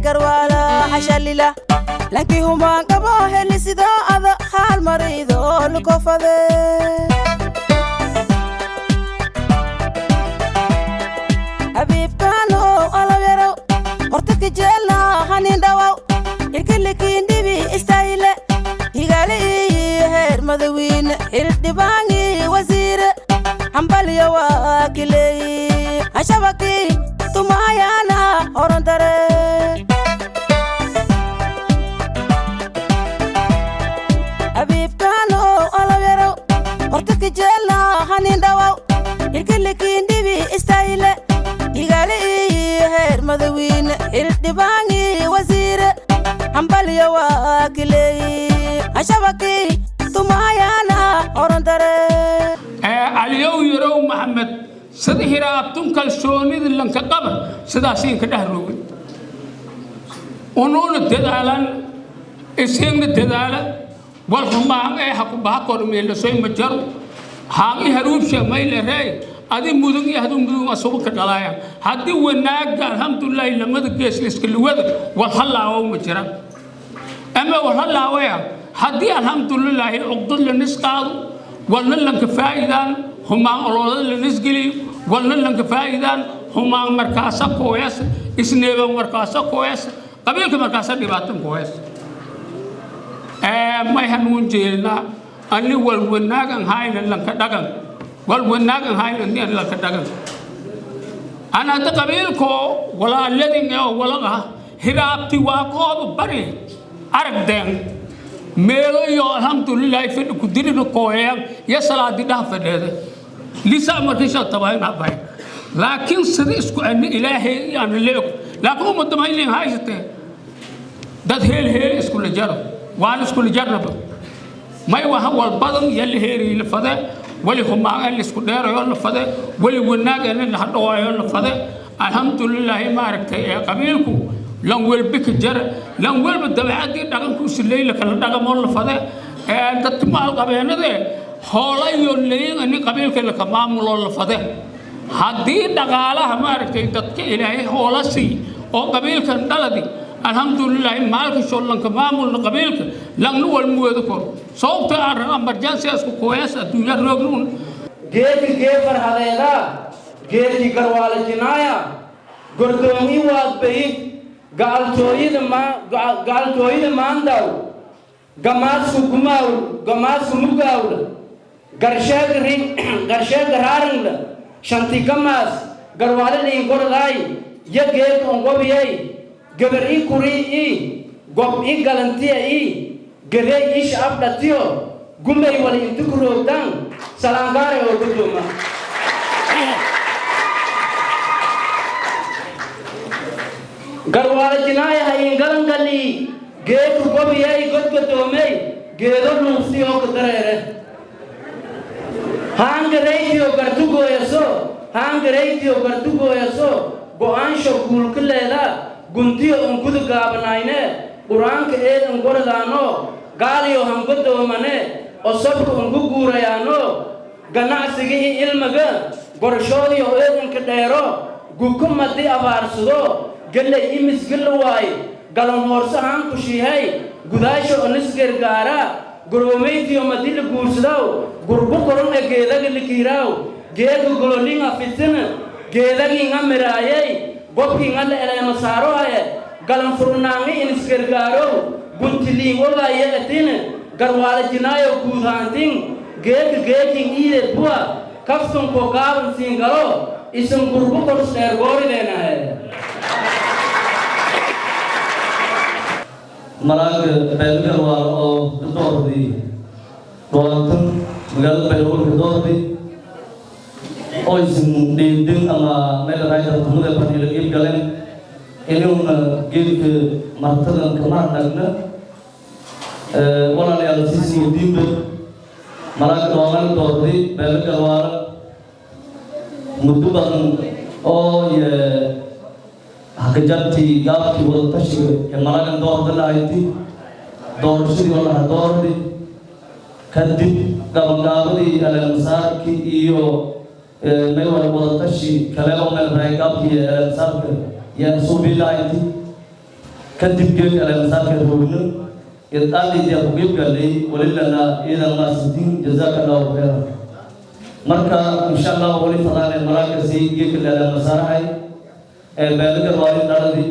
Garwaala xashalila lankii humaan qabo heli sidoo ada haal marido lukofade. Habiibkaano alab yarow horta kajeelna hanin dhawaw irkilikiindhibi istayle higaale iyo heer madawiine xildhibaangi wasiire hambalyo waa kileeyi hashabakii tumaayana horondare. Habiibkaano alab yarow horta kajeelna hanin dhawaw irkilikiindhibi istayle higaale iyo heer madawiine xildhibaangi wasiire hambalyo waa kileeyi hashabakii tumaayana horondare. Caliyow Yarow Maxamed, sida hiraabtun kalsoonida lanka qaba sidaas inka dheh roogin, unuuna dadaalan, isiingna dadaala. Wal humaan ee haku baha kormeelasoy ma jaro haan i haruubsha mayle reey adi mudug iyo haduu mudug asugu ka dhalaaya. Haddii wanaaga, alxamdulilaahi, lamada gees iska luwada wal halaawo ma jiraan ama wal halaawaya. Haddii, alxamdulilaahi, cuqdad la nisqaado, walna lanka faa'iidaan, humaan oloolada la nisgeliyo, walna lanka faa'iidaan, humaan markaasa kooyas, isneeban markaasa kooyas, qabiilka markaasa dhibaatan kooyas. May hanuun jeelnaa ani wal wanaagan hayna lanka dhagan, wal wanaagan hayna ni lanka dhagan. Ana hadda qabiilko walaaladin oo walaqa hiraabti waa kooba bari aragdeen meelo iyo, alxamdulilaahi, fadhi ku dirina kooyaan iyo salaadi dhaha fadheede lisa markisha tabayn habay. Laakiin sida isku ani Ilaahay aan leeg, laakiin ummadda maylin haysatee dad heel heel iskula jaro waan iskula jarnaba may waha wal badan iyo la heeri la fade, wali humaan la isku dheerayo la fade, wali wanaag la hadhawaayo la fade. Alxamdulilaahi, maaragtay, ee qabiilku lan welba ka jara, lan welba dabeecadii dhaqanku isley la kala dhaqamo la fade. Dadka maalqabeenade hoola iyo leeyin ani qabiilka la ka maamulo la fade. Haddii dhaqaalaha, maaragtay, dadka Ilaahay hoola sii oo qabiilkan dhaladi, alxamdulilaahi, maalka shollanka maamulna qabiilka langna walmuweeda kor sababta aan emergency isku kooyas adduunya roognuun. Geedki gee farhadeeda, geedki Garwaala jinaaya gordoomi waadbayi gacaltooyida maandaw gamaasku gumaaw gamaasku mugaawla garsheega raaringla shanti gamaas Garwaale liingordaay ya geedka ongobiyay gabar i kurii i gob i galantiya i gadey isha abdhatiyo gumay wali intu ku roogdan salaangaare oo gudooma. Garwaale jinaaya hayin galangalii geedku gobiyay godgodoomey geedo luufsi oo ka dareere haangaraytiyo gartugooyaso haangaraytiyo gartugooyaso go'aansho guulka leeda guntiyo ungudu gaabanayne qur-aanka eed ungordaano gaaliyo hangodoomane osobka ungu guurayaano ganacsiga i ilmaga gorshoodiyo eedanka dheero guku madi abaarsado galley imisgalla waay galan hoorso haan kushiihay gudaasho onis gargaara goroomaytiyo madila guursadaw gurbu koron e geedaga likiiraaw geega gololinga fitina geedaginga miraayay gobkinga la eleema saarohaye galan furnaangi inis gargaarow guntiliin ogaaye atin Garwaala jinaayo guudhaantin geeka geekin iideed buwa kaftunko gaaban siingalo isin gurbu kors dheer goorideenahe. Malaaga Beelgarwaal oo ka doorday dhawaatan magaalada Baydhabo ka doorday oo isin dhiindin ama meel raayada tumada baniila iib galeen inuuna geedka martadan kama hadnagna. Walaalayaal, siisii diinba malaaga dhawaan doorday Beelgarwaal muddo badan oo hakajartii gaabkii wadatashiga ee malaagan doorda lahayti doorashadii oo laha doordi kadib gabangaabadii aleemasaarkii iyo meel wada wadatashi kale oo meel raay gaabkii aleemasaarka yaa suubi lahayti. Kadib geedka aleemasaarka roogno idaalidii ku qeyb galnay walilana iidan maasintiin, jazaaka Allahu khayran. Marka insha Allah wali fadaane malaagasi geedka aleemasaarahay ee beelgarwaari dhaladi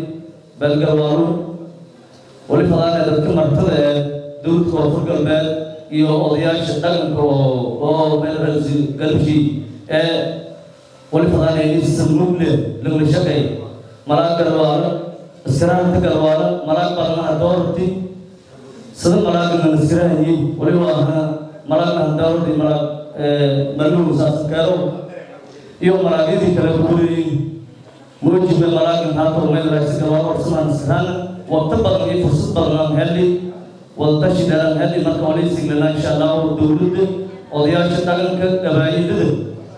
beelgarwaaru wali fadaane dadka martada ee dowladka Koonfur Galbeed iyo odayaasha dhaqanka oo meel galabshii ee wali fadaane isamugle lagula shaqeey malaag garwaaro iskaraanta garwaaro malaag badanaha doorti sida malaagna iskarahayi wali waa malaagna doorti malaag maluhu saaskeero iyo malaagyadii kale kuleeyiin mujibe malaagna haato meel raasi garwaaro warsamaan iskaraana waqti badan iyo fursad badan aan heli wadatashi dheeraan heli. Marka wali siglana insha Allah dowladda, odayaasha dhaqanka, gabaayidada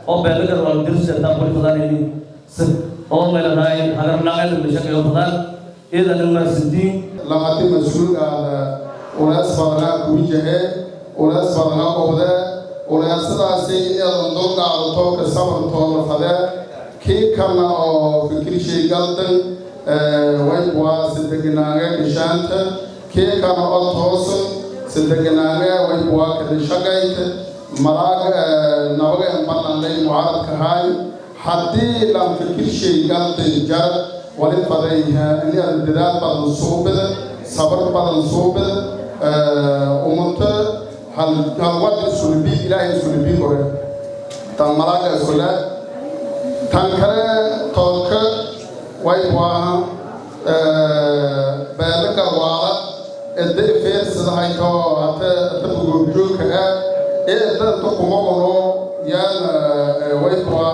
oo beelo garwaaro dirseetaa wali fadaanayni oo meeladaay hagarlaacada la shaqeeyo fadaan iidan maasintiin. Lamati mas-uulkaada ulees badanaa kuwijahee, ulees badanaa qowdee, uleesadaasi inadan dul qaadato ka sabartoo la fadee kii kalna oo fikirshay galdan way waa sideganaange kishaanta kii kana oo toosan sideganaange way waa kala shaqayta malaag nabaga ballanlay mucaaradka haay. Haddii lan fikirshay galdan jar wali faday inaad dadaal badan suubida, sabar badan suubida ummata hal hal wad isulibi Ilaahay isulibi kore tan malaaga isule tan kale toodka way waaha beelo garwaala ede feersadahayto hata hata goobjoogka ah ee edda inta kuma qono yaana way waa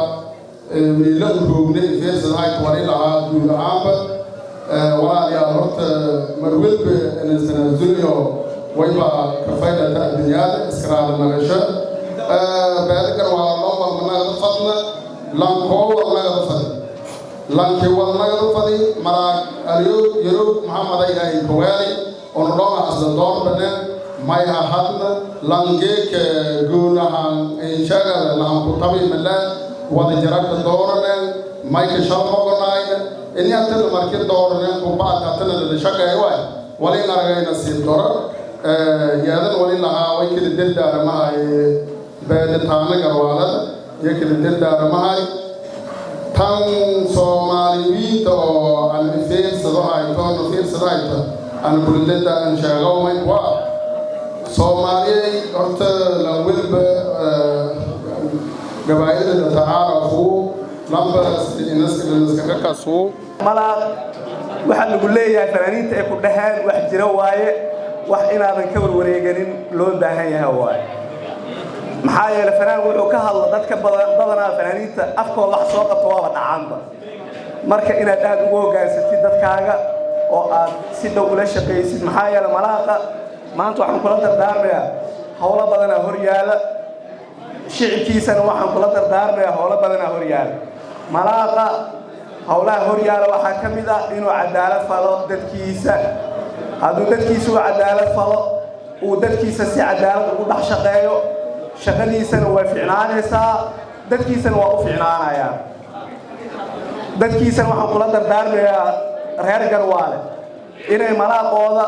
miila roogne feersadahayto wali lahaa guud ahaanba. Walaalayaal, horta marwelba inaysanaazuliyo wayba ka faydata adduunyaada iskaraada nagasho beelo garwaala loo walmanagada fadna lankoo walnagada fadi lanki walnagada fadi maraag aliyo yaro Maxamada Ilaahay kawaali onodhonga asla doorbane may ahadna langeeka goonahan inshagada lahan kutabi mala wada jaraka doorane mayka shalmogonayna ini hatana marki dooranen kubaad hatana lala shaqeey waay wali aragay nasiib doro yaadan wali lahaa way kala dardaaramahay beelitaana garwaalada iyo kala dardaaramahay tan Soomaaliyiinta oo aan fiirsado hayto na fiirsado hayto aan kulidada aan sheegawmay waa Soomaaliyay. Horta lan welba gabaayadada tacaarafu lamba inaska kasuu. Malaaq waxaa lagu leeyahay fanaaniinta ay ku dhaheen wax jira waaye, wax inaadan ka warwareeganin loo baahan yahay waaye. Maxaa yeelay fanaan wuxuu ka hadla dadka badan badanaa fanaaniinta afkooda wax soo qabto waaba dhacaanba. Marka inaad aad ugu hoggaansatid dadkaaga oo aad si dhow ula shaqaysid, maxaa yeelay malaaqa maanta waxaan kula dardaarmayaa howlo badanaa hor yaala. Shicibkiisana waxaan kula dardaarmayaa howlo badanaa hor yaala. Malaaqa howlaha hor yaala waxaa ka mid ah inuu cadaalad falo dadkiisa. Hadduu dadkiisa u cadaalad falo, uu dadkiisa si cadaalad ugu dhex shaqeeyo, shaqadiisana way ficnaanaysaa, dadkiisana waa u ficnaanayaa. Dadkiisana waxaan kula dardaarmayaa reer Garwaale inay malaaqooda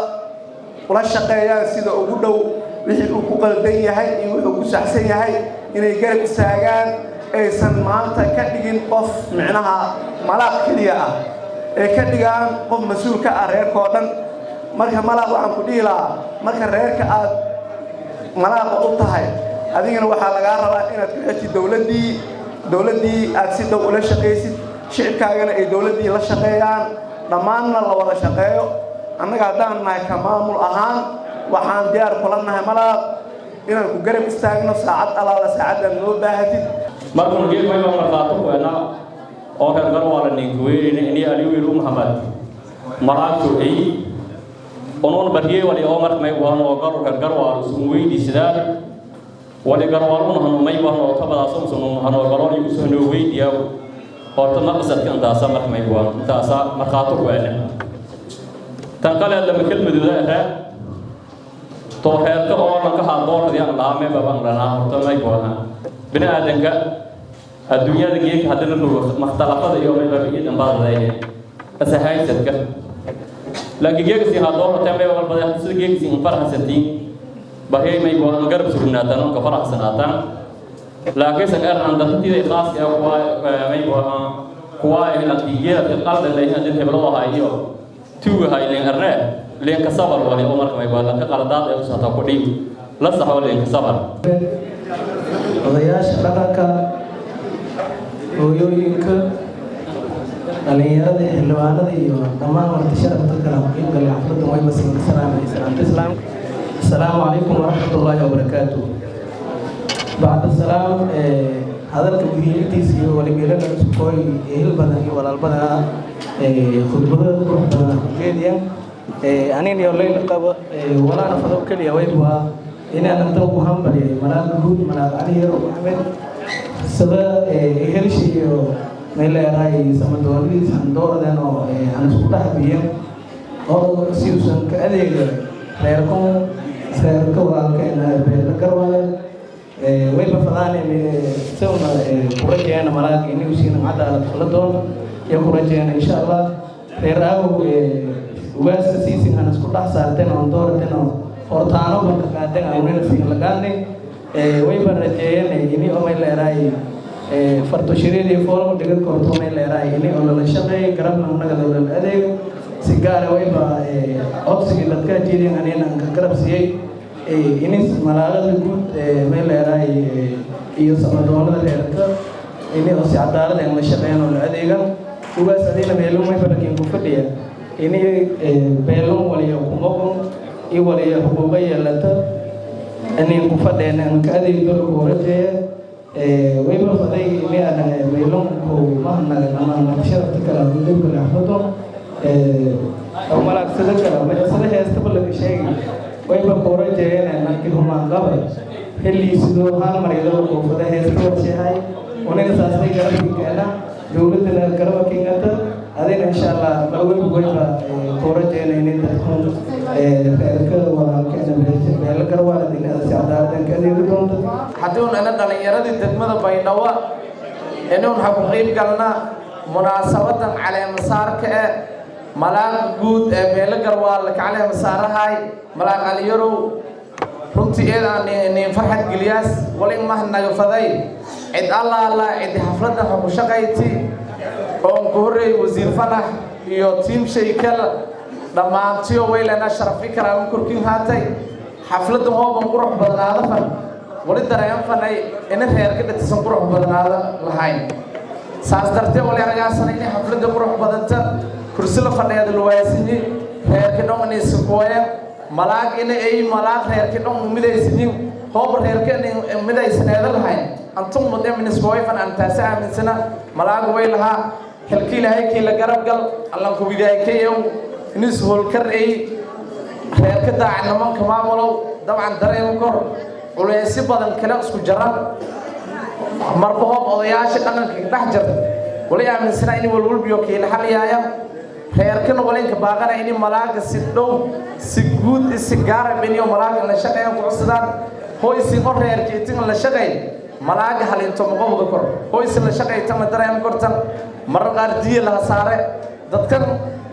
ula shaqeeyaan sida ugu dhow, wixii uu ku qaldan yahay iyo wuxuu ku saxsan yahay inay garab istaagaan, aysan maanta ka dhigin qof micnaha malaaq keliya ah, ee ka dhigaan qof mas-uul ka ah reerkoo dhan. Marka malaaq waxaan ku dhihi lahaa, marka reerka aad malaaqa u tahay adigana waxaa lagaa rabaa inaad ku xirtid dowladdii, dowladdii aad si dhow ula shaqaysid, shicibkaagana ay dowladdii la shaqeeyaan, dhammaanna la wada shaqeeyo. Annaga haddaan nahay ka maamul ahaan waxaan diyaar kula nahay malaaq inaan ku garab istaagno saacad alaala saacaddaad noo baahatid. Markun geed mayba markhaati ku ena oo reer Garwaala ninkuweynina ini Aliwiilu Muhammad malaagtu ay onon bariyey wali oo markmay waan oo garo reer Garwaal usun weydiisadaan wali Garwaalun hanu may waan oo tabadaas usun hanu garoon igu soo noo weydiyaa. Horta maqsadka intaasa markmay waan intaasa markhaati ku ena. Tan kale lama kelmadooda ahaa too reerka oo lanka hadooradi aan lahaa baban lanaa. Horta may goona bini aadanka adduunyada geedka haddana rogo makhtalafada iyo mayba iyo dhanbaadadaye asahaysadka Laakiin geegasi ha dooratay may walba sida geegasi in faraxsantiin bahey may go'aan garab sugnaataan oo ka faraxsanaataan. Laakiin san ernan dartiida khaas ah kuwa may go'aan kuwa ay laakiin geedka qaldan leeyahay dad heblo ahaa iyo tuuga hay leen arne leen ka sabar wali oo marka may go'aan ka qaladaad ay u saataa ku dhiib la saxo leen ka sabar. Odayaasha dhaqanka, hooyooyinka, dhalinyarada, xildhibaanada iyo dhammaan marti sharafta kala qiib galay xafladdan, way basiin salaamay salaamta islaamka. Assalaamu calaykum waraxmatullaahi wabarakaatu. Bacda salaam, hadalka muhiimadiisa iyo walimeelada cusubkooy ehel badan iyo walaal badan khudbado qurux badan ujeediya. Anin iyo leyl qaba walaana fado keliya wayba inaan intan ku hambaliyay Malaaq Guud, Malaaq Cali Yaro Maxamed, sida ehelshi iyo meel leedahay samadoonadiis handooradan oo aan isku dhex biyen oo si uusan ka adeega reerkun reerka walaalkeena Beerla Garwaale. Wayba fadaan sawna ku rajeena malaaq inuu siina cadaalad fala doono iyo ku rajeena insha Allah. Reer aawow ugaaska siisin aan isku dhex saarteen oon doorateen oo hortaano banka qaateen awnina siin la qaadnay. Wayba rajeeyeen ini oo may leedahay farto shireedii foolma dhigan korto may leedahay ini oo lala shaqeeyo garabna unaga lala adeego si gaara. Wayba codsigii dadka jeedin anina aan ka garab siiyey ini malaalada guud may leedahay iyo samadoonada reerka ini oo si cadaalad aan la shaqeeyaan oo la adeegan. Ugaas adina meelun may barakin ku fadhiya ini beelun waliyo kumaqon iyo waliyo xuquuqa yeelata inin ku fadheen aan ka adeegdo lagu rajeeya. Wayba faday ini aan meelun ku mahnaga ama sharafta kala gudubka xaflado oo malaagsada kala sida heestaba laga sheegay. Wayba ku rajeeyeen laakiin humaan qabay xilliisidoo hal mar iyadoo koofada heesta warshahay unaga saasay garabkii keena dowladana garaba kengata adina insha Allah marwalba. Wayba ku rajeeyeen inay dadkun reerka walaalkeena Beelo Garwaale in si cadaaladdan ka adeegi doonto. Haddii un ina dhallinyaradii degmada Baydhabo inuun ha ku qiib galna munaasabadan caleemasaarka eh malaaq guud ee Beelo Garwaale ka caleemasaarahay Malaaq Caliyarow, runtii eed aan nin farxad geliyaas walin mahnaga faday cid allaala cidi xafladan ha ku shaqayti oon ku horreeyay wasiir Fanax iyo tiim shaykal dhammaantiyo waylana sharafi karaaman korkiin haatay. Xafladan hooban qurux badnaada fan wali dareen fanay ina reerka dhatisan qurux badnaada lahayn. Saas dartee wali aragaasana inay xafladda qurux badanta kursi la fadhiyaada la waasinyi reerka dhan inay iskakooyeen malaag ina ay malaag reerka dhan midaysanyin hooba reerka inay midaysaneeda lahayn antum mudeminisooyfan aan taasi aaminsana. Malaag way lahaa xilkii ilaahay kii la garab gal allan kuwidaaykayow inis howlkar ay reerka daacnimanka maamulow. Dabcan dareem kor culeysyo badan kale isku jaran marba hoob odayaasha dhaqanka dhex jirta wali aaminsana in walwalbiyo kiila xaliyaaya reerkana walinka baaqana in malaaga si dhow si guud si gaarab inyo malaaga la shaqeeyan ku codsadaan. Hoysi oo reerka itin la shaqeyn malaaga halinto maqowda kor hoysi la shaqeytana dareem kortan marar qaar diya laha saare dadkan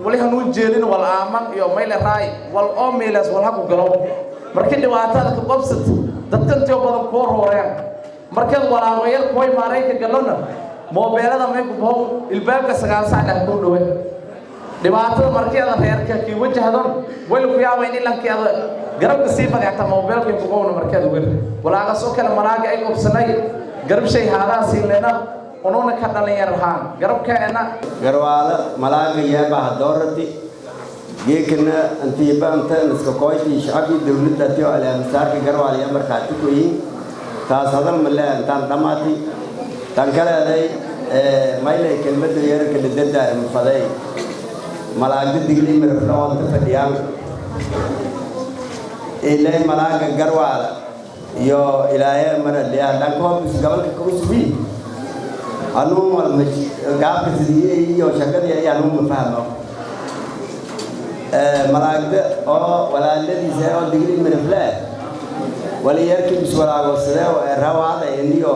wali hanuun jeelin wal aaman iyo mayle raay wal oo meelaas wal haku galo markii dhibaatada ka qabsat dadkan tiyo badan koo rooreen markaad walaawayaal kuway maarayka galona moobeelada may ku bow ilbaabka 9 saac dhah ku dhawe dhibaatada markii aad reerka kii wajahdon wayl ku yaaba in ilankii aad garabka sii fadhiata moobeelkii ku qowna markaad wir walaaqa soo kale malaaga ay qabsanay garab shay haadaa siinleena unuuna ka dhalinyar ahaan garabkeena. Garwaalo malaaga yeebaha doorati geekana antiiba anta iska koyti shacabkii dowladda tiyo aleemasaarka Garwaal iyo markhaati ku yihiin. Taas hadal male intaan dhammaatay. Tan kaleeday maylay kelmadda yararka la dardaarma faday malaagda Digli Mirifle oonta fadhiyaan ilay malaaga Garwaala iyo ilaahay mara liyaa dhankoob gobolka ka usbi anuu walma gaabka sidii iyo shaqadii ay anuu ma fahmo. Malaagda oo walaaladiisa oo Digli Mirifle wali yarkii bis walaagoosadee oo rawaada iniyo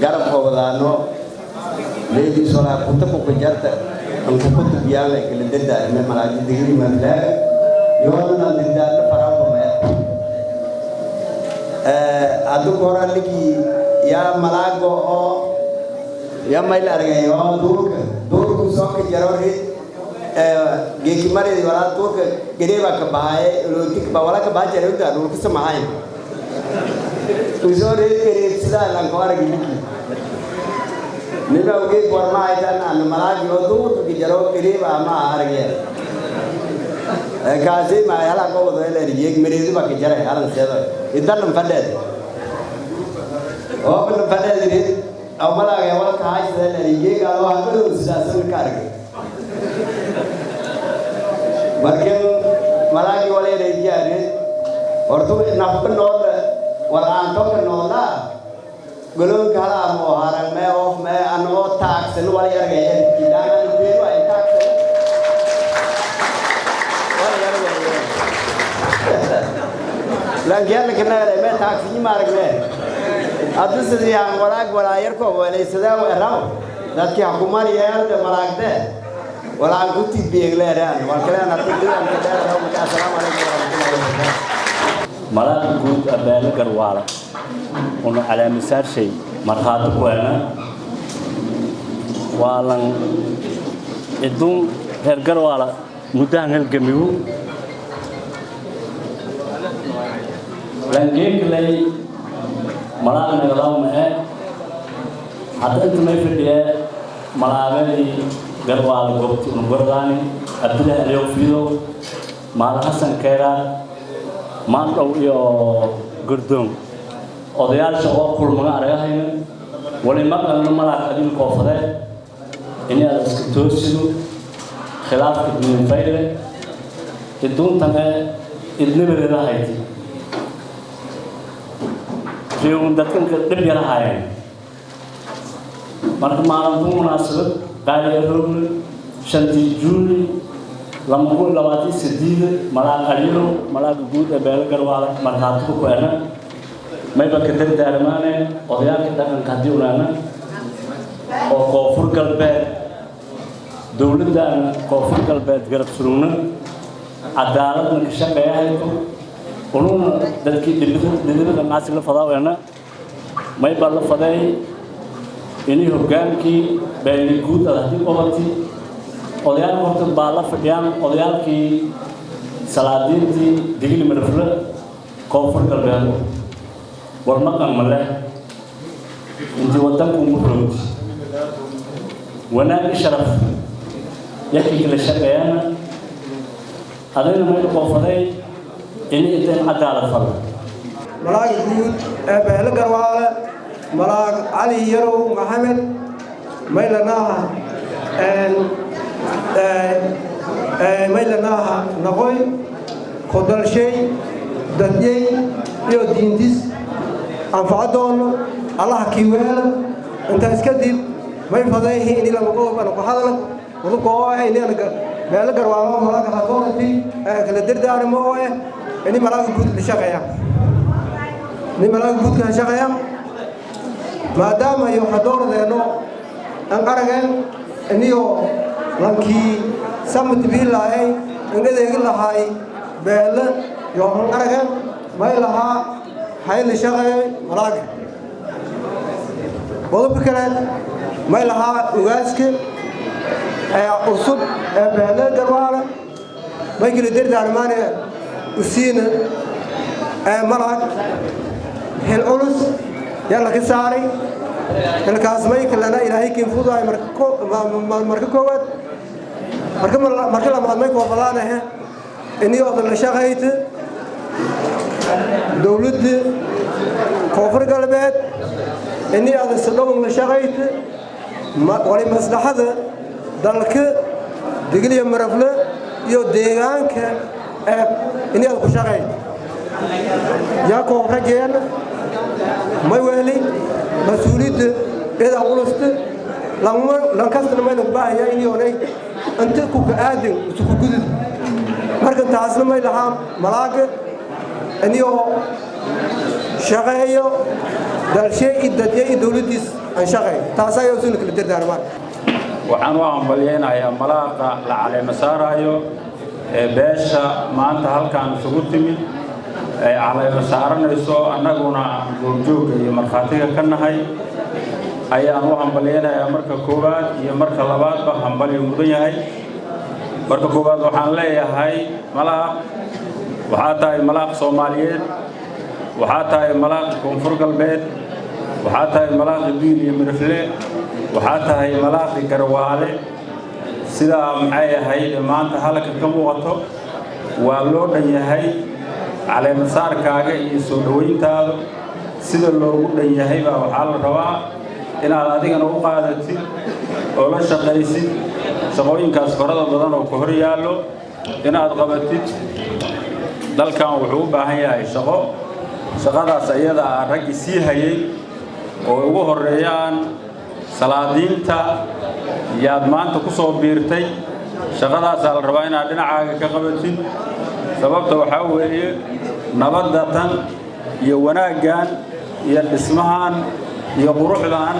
garabka wadaano leediis walaa kunta ku jarta. Anku kutubiyaan ay kala dardaarmay malaagi digri marlaa yoona dardaarna faraha ma haddu hore ninkii yaa malaago oo yaa mayl argay oo duurka soo ka jaro geeki mareedi walaa duurka gareeba ka bahaye lootik ba wala ka baa jaray inta dhulka samahay usoo reed gareeb sidaa lan ko arag ninkii niba ugeeg warma aytan an malaagi oo duurka ka jaro gareeba ma aragay kaasi ma hala ko wado ila geek mareedi ba ka jaray halan seedo idan fadheed oo ban fadheed reed aw malaaga wala ka haysta ila geek oo habadu sidaas ka aragay markan malaagi wala reeyaare hortu nafka nool wala aan toka noola goloon kala ama haran me of me ano taxen wala yargay idan beeru ay taxen wala yargay langiyan kana me taxi ni maragne abdu sidii aan walaag wala yarko wala sidaa raw dadkii xukuumad yeelda malaagde wala aan ku tibiyeegleeraan wal kale aan ku diyan ka dheer assalaamu calaykum warahmatullahi wabarakatuh. Malaag guud abeelo Garwaala una calaamisaar shay markhaati ku helna waa lan iduun reer Garwaala muddahan halgamigu langeeglay malaag nagalaw mahe hadda inta may fadhiyee malaagadii Garwaala goobti una gordaani Cabdillahi Aliyow Fiidow Maal Xasan Keyraar Maandhow iyo Gordoon odayaasha oo kulmaga aragahayna wali maqalna malaag adin koofadee inaad iska toosido khilaafka diinfayle iduuntane idnibadeeda hayti riun dadkanka dhib yarahaayeen marka maalintu munaasabad qaaliya roogna 5 Juuni 2028 malaag Aliyow malaaga guud ee beelo Garwaala markhaatiku ku helna mayba ka dardaarmaane odayaalka dhaqanka haddii unaana oo Koonfur Galbeed dowladdaana Koonfur Galbeed garab surugna cadaaladna ka shaqeeyahayto ununa dadkii dhidibada maasi la fadaa mayba la faday inay hoggaankii beeli guud ad haddii qabati odayaalka horta baa la fadhiyaan odayaalkii salaadiintii Digli Marfle Koonfur Galbeed war maqan ma leh intii waddanku ugu roogti wanaag i sharaf yakii kala shaqeeyana adayna mayla qoofaday inay inteen cadaalad falla. Malaag guud ee beelo Garwaale malaag Cali Yarow Maxamed maylanaaha maylanaaha noqoy kodalshay dadyey iyo diintis anfacadoona allaha kiiweela intaas kadib may fadayhi in lama qodob ana ku hadala qodobka oo ah in beelo Garwaalo malaaga hadoonati kala dardaarmo oo ah in malaaga guud la shaqeeya in malaaga guud ka shaqeeya maadaama iyo hadoordeeno aan arageen iniyo lankii samad biilahay ingadeegi lahay beele iyo aan arageen may lahaa hay la shaqeeyay malaaga. Qodobka kale may lahaa ugaaska ee cusub ee beele Garwaale may kala dardaarmaane usiina ee malaag xil culus yaa la ka saaray xilkaas may kalena Ilaahay kiin fududahay marka koowaad marka labaad may koobadaanahe inii odan la shaqayta dowladda Koonfur Galbeed inii adan sadhown la shaqayta wali maslaxada dalka Digliya Marafle iyo deegaanka ee inii aad ku shaqayta yaa koonfurjeena may weeli mas-uuliyadda iyada culusta lankastana mayna ku baahaya inii onay inta kuka aadin isuku gudud marka taasna may lahaa malaaga inuu shaqeeyo dalshay iyo dadye iyo dowladdiis aan shaqeeyo taas ayaa usuuna kala dardaarmaan. Waxaan u hambalyaynayaa malaaqa la caleema saarayo ee beesha maanta halkaan isugu timid ay caleema saaranayso, annaguna aan goobjoogga iyo markhaatiga ka nahay ayaan u hambalyaynayaa. Marka koowaad iyo marka labaadba hambalyu mudan yahay. Marka koowaad waxaan leeyahay, malaaq, waxaa tahay malaaq Soomaaliyeed, waxaa tahay malaaqi Koonfur Galbeed, waxaa tahay malaaqi Biil iyo Mirifle, waxaa tahay malaaqi Garwaale. Sidaa maxay ahayd maanta halka ka muuqato waa loo dhan yahay. Caleemasaarkaaga iyo soo dhoweyntaadu sida loogu dhan yahay baa waxaa la rabaa inaad adigana u qaadatid oo la shaqaysid shaqooyinkaas farada badan oo ku hor yaallo inaad qabatid. Dalkan wuxuu u baahan yahay shaqo. Shaqadaas iyada ah raggii sii hayay oo ugu horreeyaan salaadiinta yaad maanta ku soo biirtay. Shaqadaasaa la rabaa inaad dhinacaaga ka qabatid. Sababta waxaa weeye, nabadda tan iyo wanaaggan iyo dhismahan iyo quruxdan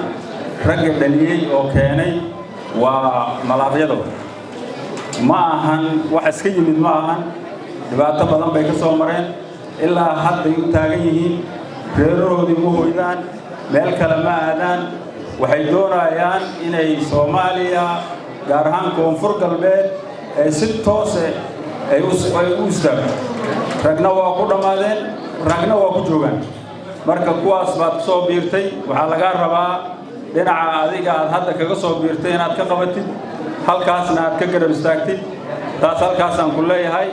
ragga dhaliyey oo keenay waa malaaqyada. Ma ahan wax iska yimid, ma ahan. Dhibaato badan bay ka soo mareen, ilaa hadday u taagan yihiin. Reerahoodii ma hoydaan, meel kale ma aadaan. Waxay doonayaan inay Soomaaliya, gaar ahaan Koonfur Galbeed, ay si toose ay u istaagto. Ragna waa ku dhammaadeen, ragna waa ku joogaan. Marka kuwaas baad ku soo biirtay. Waxaa lagaa rabaa dhinaca adiga aad hadda kaga soo biirtay inaad ka qabatid, halkaasna aad ka garab istaagtid. Taas halkaasaan ku leeyahay.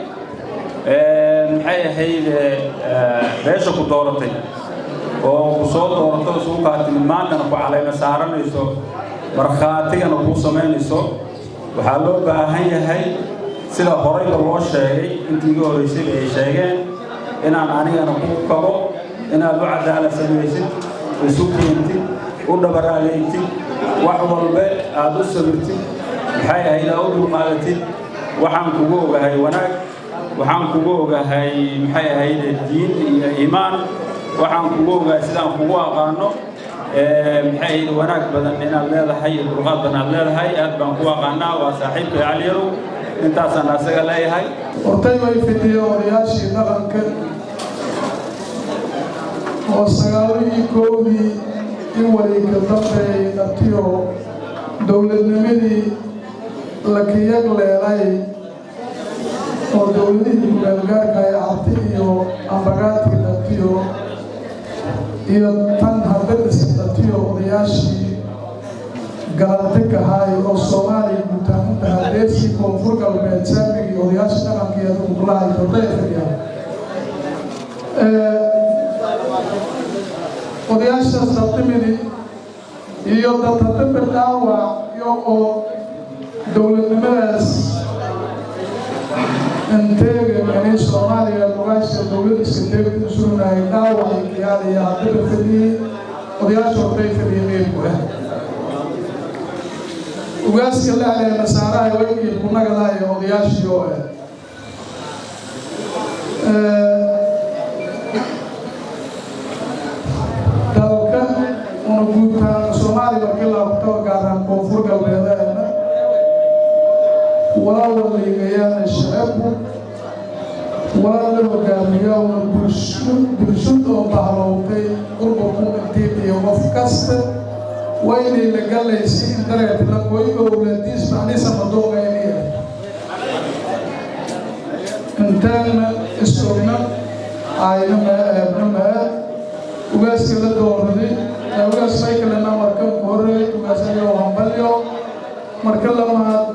Maxay ahayd, beesha ku dooratay oo ku soo doorato isugu kaa timid, maantana ku calayna saaranayso, markhaatigana kuu samaynayso, waxaa loo baahan yahay, sida horeyba loo sheegay, intii iga horreysayba ay sheegeen, inaan anigana ku kabo inaad u cadaalad samaysid, isu keentid, u dhabaraadeygtid, wax walbe aad u sabirtid, maxay ahayd, aad u dulqaadatid. Waxaan kugu ogahay wanaag, waxaan kugu ogahay, maxay ahayd, diin iyo iimaan. Waxaan kugu ogahay sidaan kugu aqaano, maxay ahayd, wanaag badan inaad leedahay iyo dulqaad badan aad leedahay. Aad baan ku aqaanaa, waa saaxiibkay Caliyarow. Intaasaan asaga leeyahay. Hortay way fidiyeen odayaashii dhaqanka oo 91-dii in wareegka dambeeyay dhabtiyo dowladnimadii la kiyag leelay oo dowladihii ku-meelgaarka ay Carti iyo Ambagaadkii dhabtiyo iyo tan hadda dhisan dhabtiyo, odayaashii galanti kahaay oo Soomaaliya guutaaninta hadeesii Koonfur Galbeed saamigii odayaashii dhaqankii adigu kulahay hortay fadhiyaan. Odayaashaas dartimidi iyo dad hadaba dhaawac iyo oo dowladnimadaas inteega inay Soomaaliya lugaasha dowlad iska teegta usurnahay dhaawacay kiyaaliya haddaba fadhiyey. Odayaasha hortay fadhiya qeybku ah ugaaska la caleema saarahay way qiibku nagadahay odayaashii oo ah dalka una guudtaan Soomaaliya markii laabto, gaaraan Koonfur Galbeedeena walaa waliigayaana shacabku walaa la hogaamiyaa una bulsho bulshada oo bahlowtay qurba intiid iyo qof kasta waynay la galaysay in dareet la qoy owladiis macnisa madoogayniya intaanna isogna ayna ma eebna maa ugaaska la dooraday ugaas maykalena. Marka ku horreey ugaas ayoo hambalyo. Marka lamaad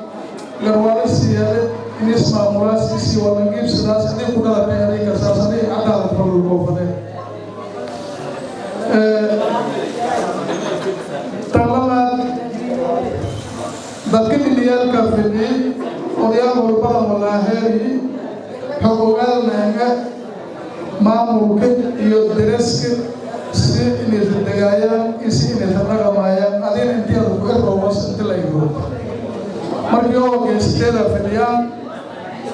Garwaalo siyaade inis maamulaas isii walangiibsadaas adig ku dhalatay adig kasaas adig cadaalad falulkoofadee. Tan labaad, dadka dhiliyaalka fidhiyey odayaal walbadan walaaheeri xog ogaalnaaga maamulka iyo daraska si inaysan degaayaan iyo si inaysan dhaqamayaan adina intii aad ku erroobas inti la yiro markii oo geysateeda fidhiyaan,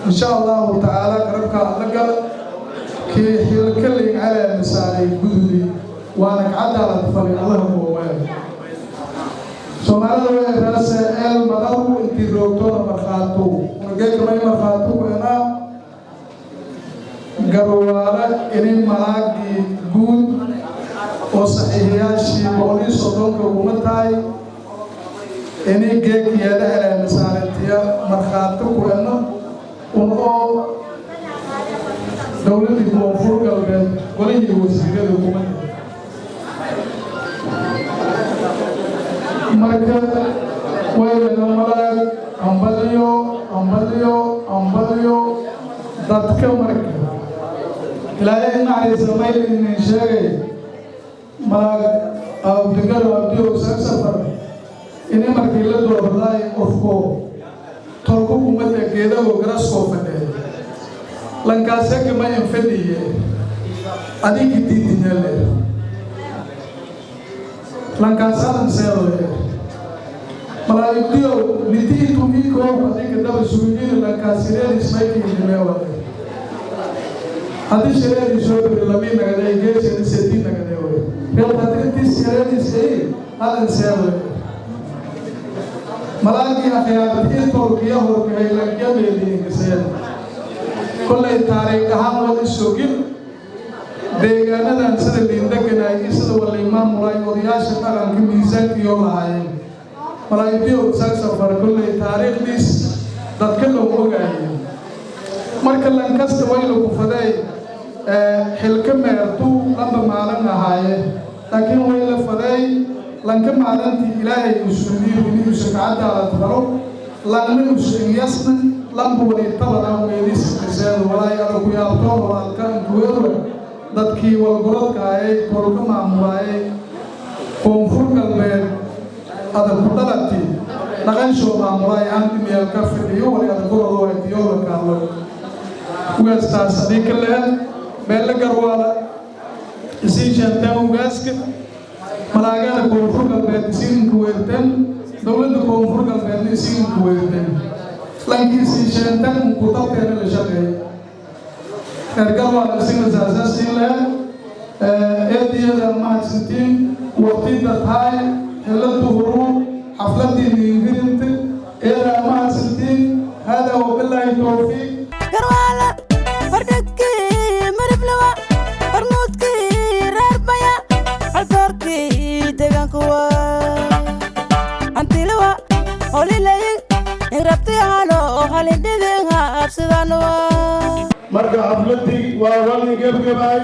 insha Allahu tacaala garabka alla gala kii xilkalin calaa misaalay gududi waana kacadaalad falay. Allaha kuwawaayo Soomaalida way raase eel madax. Inay malaagii guud oo saxiixiyaashii 130-ka uguma tahay inay geegyeeda caleemasaarantiya markhaati ku eno un oo dowladdii Koonfur Galbeed golihii wasiirada uguma tahay. Marka waylana malaag, ambaliyo, ambaliyo, ambaliyo dadka. Marka Ilaahay naxariisa mayl inin sheegay malaag Abdigaro Abdiyow Safar ini markii la doordaay qofko tolku kumada geedago garaskoo fadhiya lankaaseka ma in fadhiye adigi diidinyale lankaasadan seedoye malaa'igtiyow litiitumikow adinka daba sugiyada lankaasireedis maykiinimeewade haddii shareedii soo biri lamii nagadee geesheedi seedii nagadee wey reer haddii intii shareediis ay hadan seedoye malaagii akhyaartii tolkiya horkahay lankameediinkaseen. Kollay taariikh ahaan wada sogin deegaanadan sida liindeganaay iyo sida walay maamulay odayaasha dhaqanka miisaankiyo lahaayeen. Malaa'igtiyow Safar kollay taariikhdiis dadka loo ogaayay. Marka lankasta wayla ku faday xilka meertu lamba maalin ahaaye, laakiin way la faday lanka maalintii Ilaahay usuudiyo inuusa kacadaala falo langna usuinyasna lamba walitabada meelis kaseedo walaay ala ku yaabto walaalka inkuweedo dadkii walgorodka ayay tolka maamulaayay Koonfur Galbeed adag ku dhalati dhaqanshoo maamulaay aan meel ka fadhiyo wali adag gorodo ay diyooda kaadlo ugaastaas adii ka lehe beelle Garwaala isiin sheegteen ugaaska malaagada Koonfur Galbeed isiinka weerteen dowladda Koonfur Galbeedna isiinka weerteen lankii isiin sheegteen unkutabteena la shaqeeya reer Garwaala isina saasaasiin lehe. Eediyada mahadsantiin waqtida tahay xiladu huru xafladii niingirinta eedaa mahadsantiin. Hada wabilaahi towfiiq. Garwaala fardhagkii mariblawa hormuudkii reer baya haldoorkii deegaankuwa hantilawa holilayin irabtihano halindhidin habsidanuwa. Marka xafladii waa walin gebgabaay,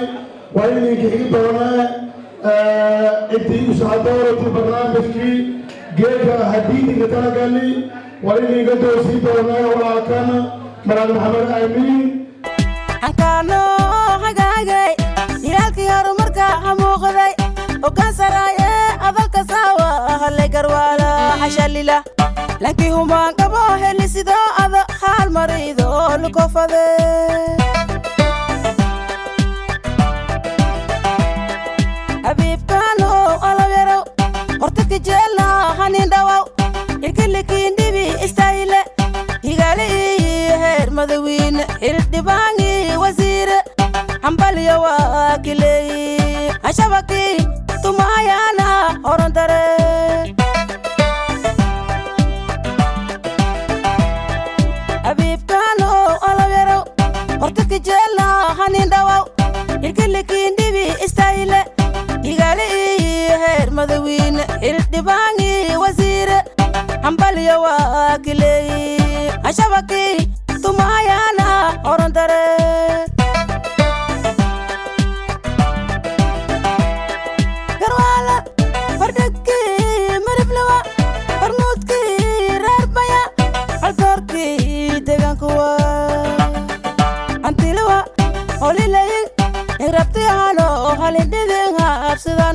waa idinka xigi doonaa intii usocodooratay barnaamijkii geedka hadiidinka talagali, waa idinka doosii doonaa walaalkana Maraad Maxamed Amiin. Hankaano hagaagay hilaalkii horumarka hamuuqday hoggaan saraaye adalka saawa halay Garwaala xashalila lankii humaan qabo heli sidoo ada haal marido lukofade. Habiibkaano alaw yarow hortaka jeelna hanin dhawow hirkilikiindhibi istaahile higaale iyo heer madawiine xildhibaangi wasiire hambaliyo waa kileeyi hashabakii tumahayaana horondare. Habiibkaano alaw yarow hortaka jeelna hanin dhawow hirkilikiindhibi istaahile higaale iyo heer madawiine xildhibaangi wasiire hambaliyo waa kileeyi hashabakii tumahayaana horondare. Garwaala fardhagkii mariblawa hormuudkii reer baya haldoorkii deegaankuwa hantilawa holilayin irabtihano halindhidin habsidan.